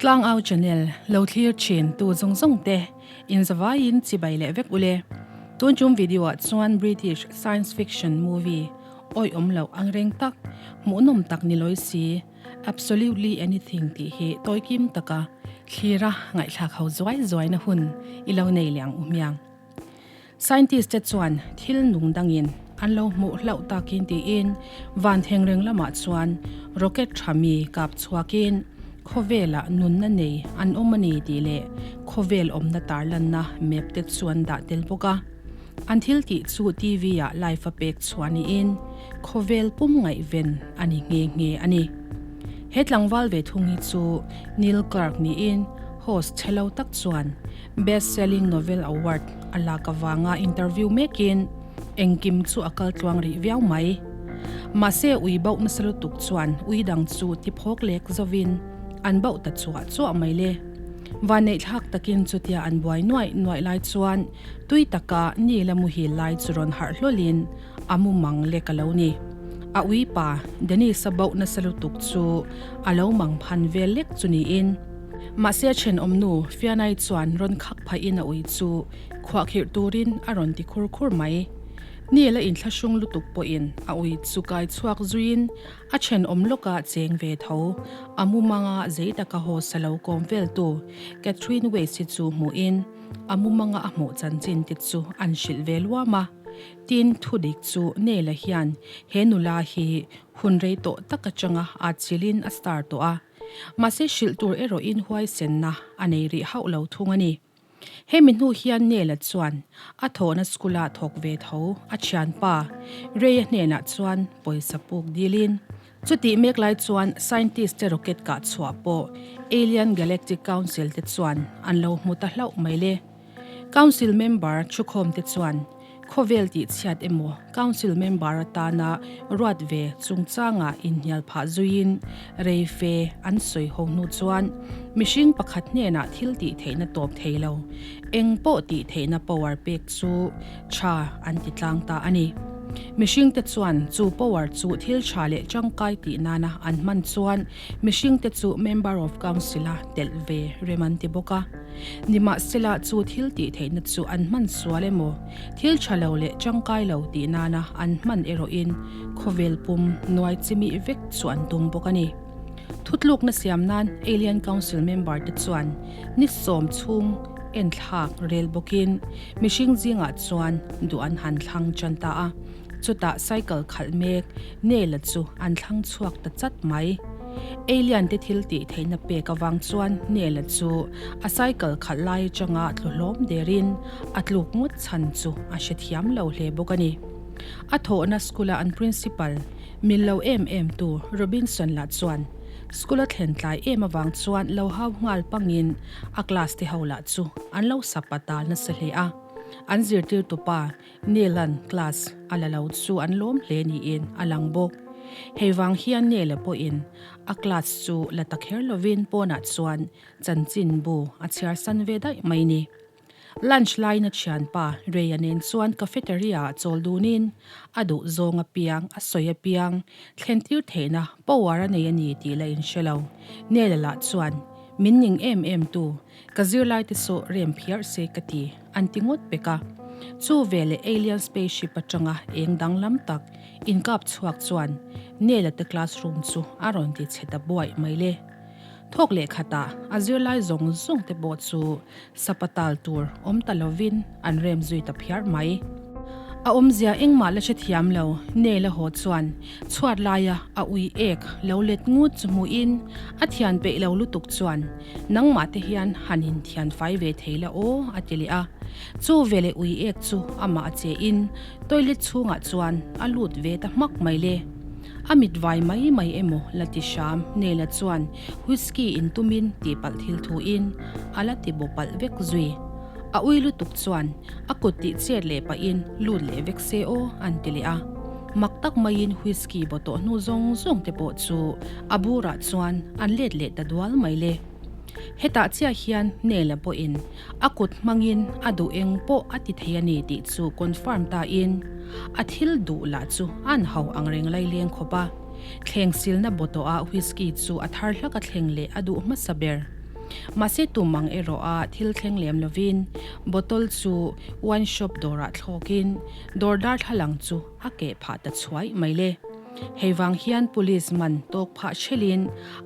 Tlangau channel lo thlir thin tu zawng zawng te in zavaiin chibai leh vek ule. Tun tum video ah chuan British science fiction movie awih awm loh ang reng tak, hmuhnawm tak ni lawi si, Absolutely Anything tih hi tawikim taka thlira ngaihthlak ho zuai zuaina hun i lo nei leh ang u hmiang. Scientist te chuan thil nung dangin an lo hmuh hlauh takin tiin van thengreng lamah chuan rocket tha mi kap chhuakin khawvelah nunna nei an awm a ni tih leh khawvel awmna tarlanna map te chu an dah tel bawk a. An thil tih chu TV ah live a pek chhuah niin khawvel pum ngaihven a ni nghe nghe a ni. He tlangval ve thung hi chu Neil Clark niin host chhelo tak chuan Best Selling Novel Award a lak avanga interview mekin engkim chu a kal tluang rih viau mai. Mahse ui bauh nasa lutuk chuan ui dang chu ti phawk lek zovin an bauh ta chuah chuah mai le. Vanneih thlak takin chutia an buai nuaih nuaih lai chuan tui taka Neil-a muhil lai chu rawn harh hlawlin a mu mang lek a lo ni. A ui pa Dennis-a bauh nasa lutuk chu a lo mang phan vel lek chu niin. Mahse a thenawmnu Fianai chuan rawn khak phahin a ui chu khuahkhirh turin a rawn ti khur khur mai. Neil a inthlahrung lutuk pawhin a ui chu kai chhuak zuiin a thenawm lawka cheng ve tho. A mumanga zei taka haw sa lo kawm veltu Catherine Wace hi chu hmuhin a mumanga a hmuh chanchin te chu an hrilh ve luam a. Tin, thudik chu Neil-a hian he nula hi hun rei tawh tak atanga a chilin a star tawh a. Mahse hrilh tur erawhin huaisenna a nei rih hauh lo thung a ni. Hemi hnu hian Nela chuan a thawhna school-ah thawk ve tho a thianpa Ray-a hnenah chuan pawisa puk dilin chutih mek lai chuan scientist te rocket kah chhuah pawh Alien Galactic Council te chuan an lo hmu ta hlauh mai le. Council member thukhawm te chuan Khawvel tih chhiat emaw Council member atana ruat ve chungchanga inhnial phah zuiin rei fe an sawi ho hnu chuan mihring pakhat hnenah thil tih theihna tawp thei lo, eng pawh tih theihna power pek chu tha an ti tlang ta a ni. Mihringte chuan chu power chu thil tha leh tangkai tih nana an hman chuan mihringte chu member of council-a telh ve rem an ti bawk a. Nimahsela chu thil tih theihna chu an hman sual emaw, thil tha lo leh tangkai lo tih nana an hman erawhin khawvel pum nuai chimih vek chu an tum bawk a ni. Thutlukna siam nan Alien Council member te chuan ni sawm chhung enthlak rel bawkin mihring zingah chuan duh an han thlang tan ta a, chutah cycle khalh mek Neil-a chu an thlang chhuak ta chat mai. Alien te thil tih theihna pek avang chuan Neil-a chu a cycle khalh lai atanga tlu hlawm derin a tluk ngawt chhan chu a hrethiam lo hle bawk a ni. A thawhna school-a an principal, mil lo em em tu Robinson lah chuan school a thlen tlai em avang chuan lo hau nghal pangin a class te ho lah chu an lo sapa tal nasa hle a. An zirtirtupa Neil-a'n class a la lo chu an lawm hle niin a lang bawk. Hei vang hian Neil-a pawhin a class chu la ta kher lovin pawnah chuan chanchin bu a chhiar san ve daih mai ni. Lunch laiin a thianpa Ray-a nen chuan cafeteria-ah chawl dunin a duh zawng apiang, a sawi apiang thlen tir theihna power a nei a ni tih la inhre lo. Neil-a lah chuan min ning em em tu Ka zirlai te saw rem phiar se ka ti, an ti ngawt pek a. Chu veleh alien spaceship atanga eng danglam tak inkap chhuak chuan Neil-a te classroom chu a rawn ti chhe ta buaih mai le. Thawk leh khatah a zirlai zawng zawng te pawh chu sapatal tur awm ta lovin an rem zui ta phiar mai. A awmzia engmah la hrethiam lo, Neil-a haw chuan chhuat laia a ui ek lo let ngut chu hmuhin a thian peih lo lutuk chuan Nangmah te hian han inthian fai ve thei la aw a ti leh a. Chu veleh ui ek chu amah a che in toilet chhungah chuan a lut ve ta hmak mai le. A mit vai mai mai emaw la ti hram Neil-a chuan whisky in tumin tihpalh thil thu in a la ti baw palh vek zui. A ui lutuk chuan a kut tih chet leh pahin lut leh vek se aw an ti leh a. Mak tak maiin whisky baw tawh hnu zawng zawng te pawh chu a burah chuan an let leh ta dual mai le. Hetah chiah hian Neil-a pawhin a kut hmangin a duh eng pawh a ti thei a ni tih chu confirm ta in a thil duh lah chu an hau ang reng lai leng khawp a. Thleng silna bawtawh ah whisky chu a thar hlak a thleng leh a duh hmasa ber. Mahse tum ang erawh a thil thleng lem lovin bottle chu wine shop dawrah thlawkin dawr darthlalang chu a keh phah ta chhuai mai le. Hei vang hian police man tawk phah thelin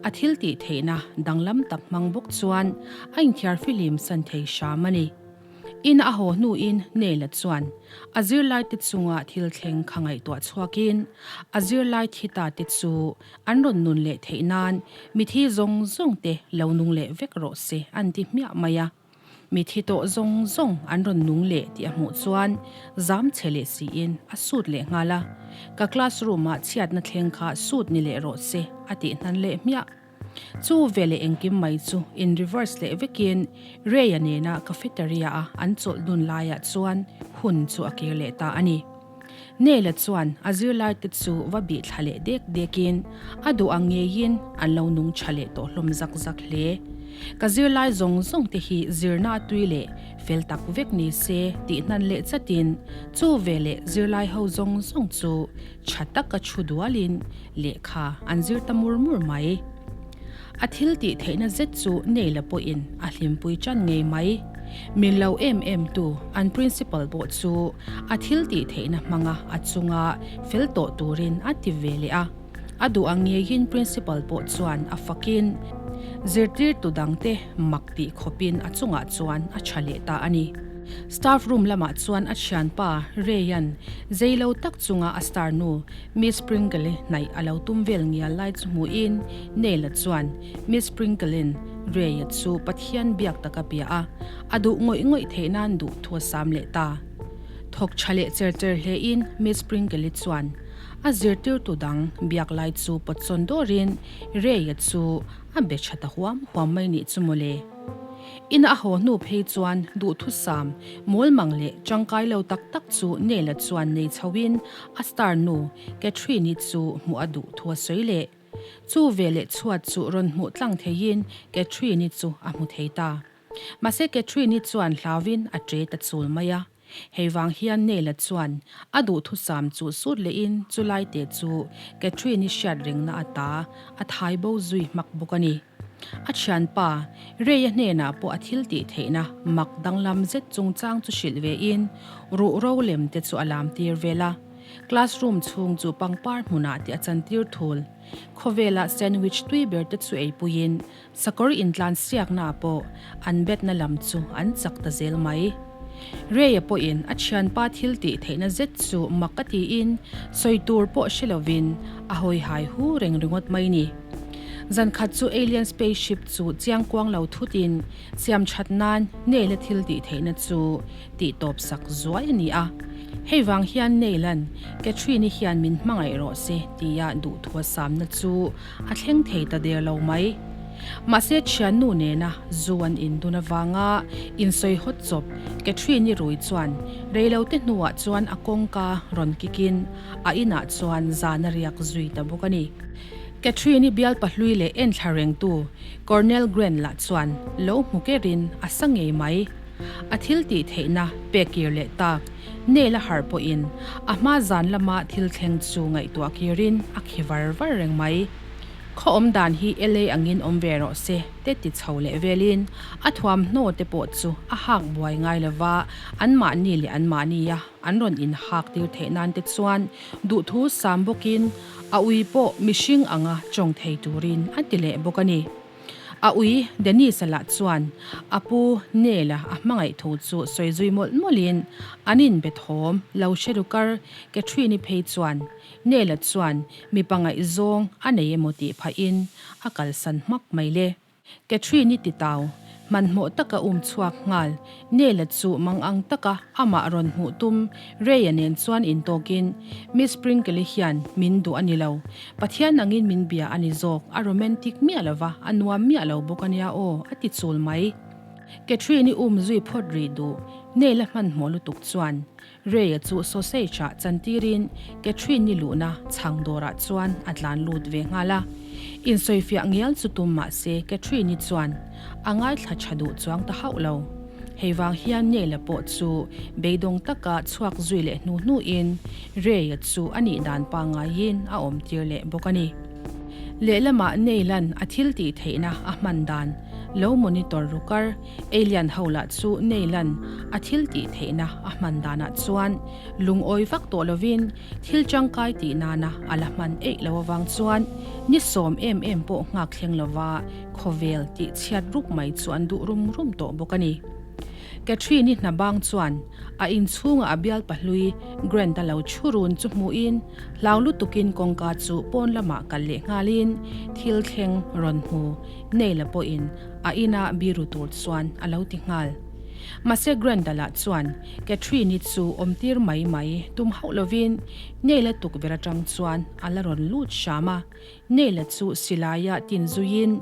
a thil tih theihna danglam tak hmang bawk chuan a inthiar fihlim san thei hram a ni. In a haw hnuin Neil-a chuan a zirlaite chunga thil thleng kha ngaihtuah chhuakin a zirlai thi ta te chu an rawn nun leh theih nan mithi zawng zawng te lo nung leh vek rawh se an ti hmiah mai a. Mithi tawh zawng zawng an rawn nung leh tih a hmuh chuan zam chhe leh siin a sut leh nghal a, Ka classroom ah chhiatna thleng kha sut ni leh rawh se a tih hnan leh hmiah. Chu veleh engkim mai chu in reverse leh vekin Ray-a nena cafeteria-a an chawlh dun laiah chuan hun chu a kir leh ta a ni. Neil-a chuan a zirlaite chu va bih thla leh dek dekin a duh ang ngeiin an lo nung tha leh tawh hlawm zak zak hle. Ka zirlai zawng zawng te hi zirna a tui leh fel tak vek ni se tih hnan leh chatin chu veleh zirlai ho zawng zawng chu tha taka thu dualin lehkha an zir ta mur mur mai. A thil tih theihna zet chu Neil-a pawhin a hlimpui tan ngei mai. Min lo em em tu an principal pawh chu a thil tih theihna hmanga a chunga fel tawh turin a ti ve leh a. A duh ang ngeiin principal pawh chuan a fakin zirtirtu dangte mak tih khawpin a chungah chuan a tha leh ta a ni. Staff room lamah chuan a thianpa Ray-a'n zei lo tak chunga a star nu Miss Pringle-i hnaih a lo tum vel ngial lai chu hmuhin Neil-a chuan Miss Pringle-in Ray-a chu Pathian biak taka bia a, a duh ngawih ngawih theih nan duh thu a sam leh ta. Thawk tha leh cher cher hlein Miss Pringle-i chuan a zirtirtu dang biak lai chu pawtsawn dawrin Ray-a chu a be tha ta huam huam mai nih chu mawle. Ina a haw hnu phei chuan duhthusam, mawlmang leh tangkai lo tak tak chu Neil-a chuan nei chhoin a star nu Catherine-i chu hmuh a duh thu a sawi leh. Chu veleh chhuat chu rawn hmuh tlang theiin Catherine-i chu a hmu thei ta. Mahse Catherine-i chuan hlauvin a ṭe ta chul mai a. Hei vang hian Neil-a chuan a duhthusam chu sut lehin chulai te chu Catherine-i hriat rengna ata a thai bo zui hmak bawk a ni. A thianpa, Ray-a hnenah pawh a thil tih theihna mak danglam zet chungchang chu hrilh vein ruh ro lem te chu a lam tir vel a. Classroom chhung chu pangpar hmunah te a chantir thul. Khawvela sandwich tui ber te chu eipuiin Sakawr intlansiaknaah pawh an betna lam chu an chak ta zel mai. Ray-a pawhin a thianpa thil tih theihna zet chu mak a tiin sawi tur pawh hre lovin a hawi hai hu reng ringawt mai ni. Zan khat chu alien spaceship chu chiangkuang lo thutin siam that nan Neil-a thil tih theihna chu tih tawp sak zuai a ni a. Hei vang hian Neil-a'n Catherine-i hian min hmangaih rawh se tia duhthua samna chu A thleng thei ta der lo mai. Mahse thiannu nena zu an indun avanga insawi hawt chawp Catherine-i rui chuan reilote hnuah chuan a kawngka rawn kikin a inah chuan zan a riak zui ta bawk a ni. Catherine-i bial pahlui leh enthla rengtu Colonel Grant lah chuan lo hmu kerin a sa ngei mai. A thil tih theihna pek kir leh tak Neil a harh pawhin a hma zan lama thil thleng chu ngaihtuah kirin a khi var var reng mai. Khaw awm dan hi LA angin awm ve rawh se te ti chho leh velin a thuamhnaw te pawh chu a hak buai ngai lova anmahni leh anmahnia an rawn inhak tir theih nan te chuan duhthu sam bawkin a ui pawh mihring anga tawng thei turin a ti leh bawk a ni. A ui Dennis-a lah chuan a pu Neil-a a hmangaih thu chu sawi zui mawlh mawlhin an inbe thawm lo hre ru kar Catherine-i phei chuan Neil-a chuan mipa ngaihzawng a nei emaw tih phahin a kalsan hmak mai le. Catherine-i titau hmanhmawh taka um chhuak nghal Neil-a chu mangang taka amah rawn hmuh tum Ray-a nen chuan intawkin, Miss Pringle-i hian min duh a ni lo. Pathian angin min bia a ni zawk, a romantic miah lo va, a nuam miah lo bawk a nia aw, a ti chul mai. Catherine-i um zui phawt rih duh. Neil-a hmanhmawh lutuk chuan Ray-a chu sausage-ah chantirin Catherine-i luhna chhang dawrah chuan a tlan lut ve nghal a. Insawifiah ngial chu tum mah se Catherine-i chuan a ngaithla tha duh chuang ta hauh lo. Hei vang hian Neil-a pawh chu beidawng taka chhuak zui leh hnu hnuin Ray-a chu a nih dan pangaiin a awm tir leh bawk a ni. Lehlamah Neil-a'n a thil tih theihna a hman dan. lo monitor ru kar. Alien ho lah chu Neilan a thil tih theihna a hman danah chuan lungawi vak tawh lovin thil tangkai tih nana a la hman eih lo avang chuan ni sawm em em pawh nghak thleng lova khawvel tih chhiat rup mai chu an duh rum rum tawh bawk a ni. Catherine-i hna bang chuan a inchhunga a bial pahlui Grant-a lo thu run chu hmuhin hlau lutukin kawngka chu pawn lamah kal leh nghalin thil thleng rawn hmu Neil-a pawhin a ina biru tur chuan a lo ti nghal. Mahse Grant-a lah chuan Catherine-i chu awmtir mai mai tum hauh lovin Neil-a tukverh atang chuan a la rawn lut hram a, Neil-a chu silaia tin zuiin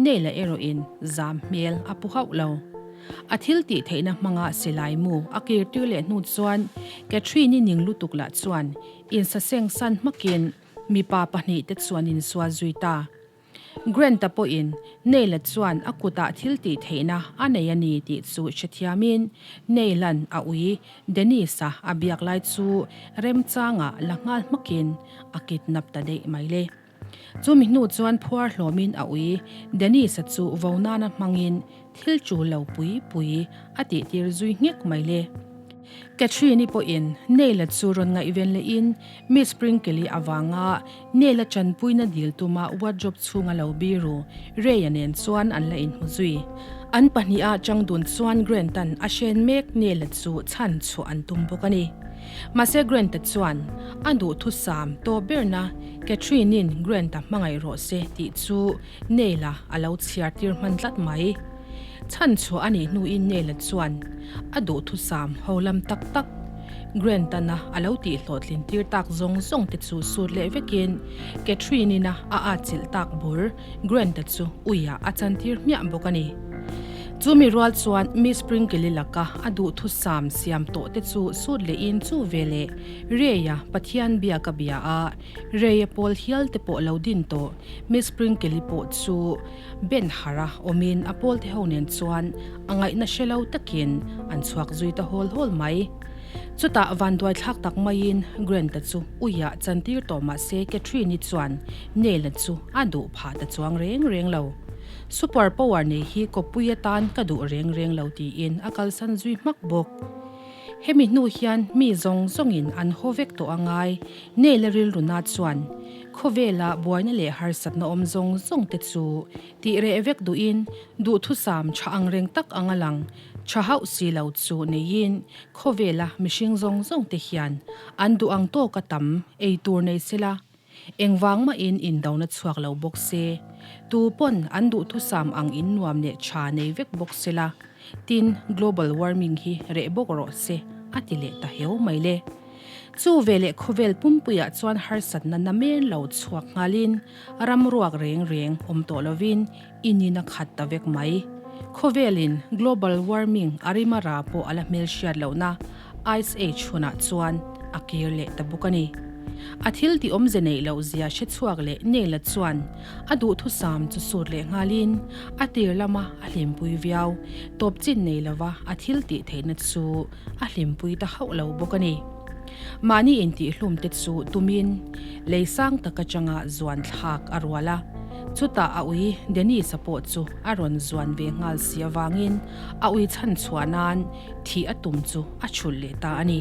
Neil-a erawhin zam hmel a pu hauh lo. A thil tih theihna hmanga silai mu a kir tir leh hnu chuan Catherine-i ning lutuk lah chuan insaseng san hmakin mipa pahnihte chuan insual zui ta. Grant-a pawhin Neil-a chuan a kutah thil tih theihna a nei a ni tih chu hrethiamin Neil-a'n a ui Dennis-a a biak lai chu remchangah la nghal hmakin a kidnap ta daih mai le. Chumi hnu chuan phuar hlawmin a ui Dennis-a chu vo nana hmangin thil tul lo pui pui a tihtir zui nghek mai le. Catherine-i pawhin Neil-a chu rawn ngaihven lehin Miss Pringle-i avanga Neil-a tanpuina dil tuma wardrobe chhunga lo biru Ray-a nen chuan an la inhmu zui. An pahniha changdun chuan Grant-a'n a hren mek Neil-a chu chhan chhuah an tum bawk a ni. Mahse Grant-a chuan a duhthusam tawp berna Catherine-i'n Grant-a hmangaih rawh se tih chu Neil-a a lo chhiar tir hman tlat mai. Chhan chhuah a nih hnuin Neil-a chuan a duhthusam ho lam tak tak Grant-ana a lo tih hlawhtlin tir tak zawng zawng te chu sut leh vekin Catherine-ina a atchilh tak bur Grant-a chu uiah a chantir hmiah bawk a ni. Chu mi rual chuan Miss Pringle-i laka a duhthusam siam tawh te chu sut lehin chu veleh Ray-a Pathian biak a bia a, Ray-a pawl hial te pawh lo din tawh Miss Pringle-i pawh chu Ben harh a awmin a pawlte ho nen chuan a ngaihna hre lo takin an chhuak zui ta hawl hawl mai. Chutah vanduai thlak tak maiin Grant-a chu uiah chantir tawh mah se Catherine-i chuan Neil-a chu a duh phah ta chuang reng reng lo. Super power nei hi kawppui atan ka duh reng reng lo tiin a kalsan zui hmak bawk. Hemi hnu hian mi zawng zawngin an haw vek tawh a ngai. Neil-a rilruna chuan khawvela buaina leh harsatna awm zawng zawng te chu tih reh vek duhin duhthusam tha ang reng tak anga lang tha hauh si lo chu neiin khawvela mihring zawng zawng te hian an duh ang tawka tam ei tur nei sela engvang mahin indona chhuak lo bawk se tu pawn an duhthusam ang in nuam leh tha nei vek bawk sela tin global warming hi reh bawk rawh se a ti leh ta heu mai le. Chu veleh khawvel pumpuiah chuan harsatna namen lo chhuak nghalin ram ruak reng reng awm tawh lovin inin a khat ta vek mai. Khawvelin global warming a rima ra pawh a la hmelhriat lohna Ice Age hunah chuan a kir leh ta bawk a ni. A thil tih awmze neih loh zia hre chhuak leh Neil-a chuan a duhthusam chu sut leh nghalin a tir lama a hlimpui viau tawp chin nei lova a thil tih theihna chu a hlimpui ta hauh lo bawk a ni. Mahni intihhlum te chu tumin lei sang tak atanga zuan thlak a rual a, chutah a ui Dennis-a pawh chu a rawn zuan ve nghal si avangin a ui chhan chhuah nan thih a tum chu a chhulh leh ta a ni.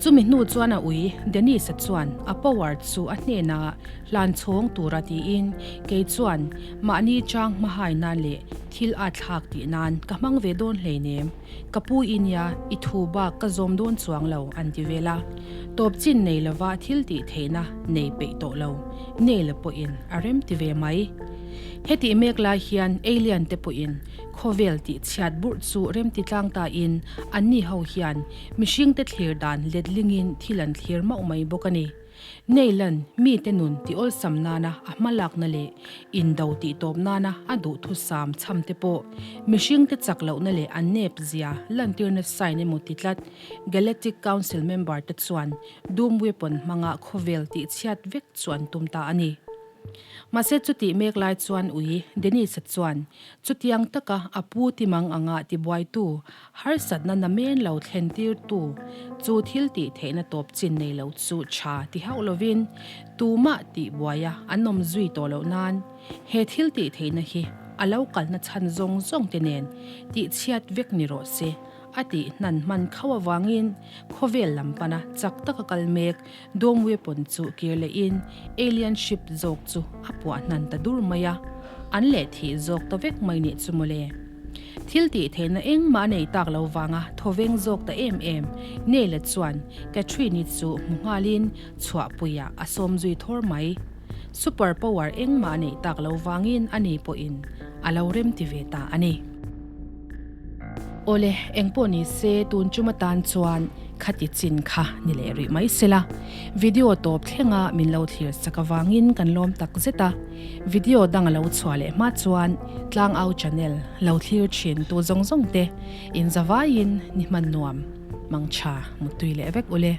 Chumi hnu chuan a ui Dennis-a chuan a power chu a hnenah hlan chhawng tura tiin kei chuan mahni chang hmahai nan leh thil a thlak tih nan ka hmang ve dawn hleinem. Ka pu i nia, i thu bak ka zawm dawn chuang lo, an ti vel a. Tawp chin nei lova thil tih theihna nei peih tawh lo, Neil-a pawhin a rem ti ve mai. Hetih mek lai hian alien te pawhin khawvel tih chhiat burh chu rem ti tlang tain anni ho hian mihringte thlir dan letlingin thil an thlir mauh mai bawk a ni. Neilan mite nun ti awlsam nana a hmalakna leh indo tih tawp nana a duhthusam chham te pawh mihringte chak lohna leh an nep zia lantirna sign emaw ti tlat Galactic Council member te chuan Doom Weapon hmanga khawvel tih chhiat vek chu an tum ta a ni. Mahse chutih mek lai chuan ui Dennis-a chuan chutiang taka a pu timang anga tibuaitu Harsatna namen lo thlen tirtu chu thil tih theihna tawp chin nei lo chu tha ti hauh lovin tumah tih buaia an awm zui tawh loh nan he thil tih theihna hi a lo kalna chhan zawng zawng te nen tihchhiat vek ni rawh se a tih hnan hman khauh avangin khawvel lam pana chak taka kal mek Dome weapon chu kir lehin alien ship zawk chu a puah hnan ta dur mai a, an leh thih zawk ta vek mai nih chu mawle. Thil tih theihna engmah a nei tak lo vanga thawveng zawk ta em em Neil-a chuan Catherine-i chu hmu nghalin chhuahpuiah a sawm zui thawr mai. Super power engmah a neih tak lo vangin ani pawhin a lo rem ti ve ta a ni. Awle, engpawh ni se tun chum atan chuan khati chin kha ni leh rih mai sela. Video tawp thlenga min lo thlir chak avangin kan lawm tak zet a. Video dang a lo chhuah leh hma chuan Tlangau channel lo thlir thin tu zawng zawng te inzavaiin ni hman nuam mangtha muttui leh vek ule.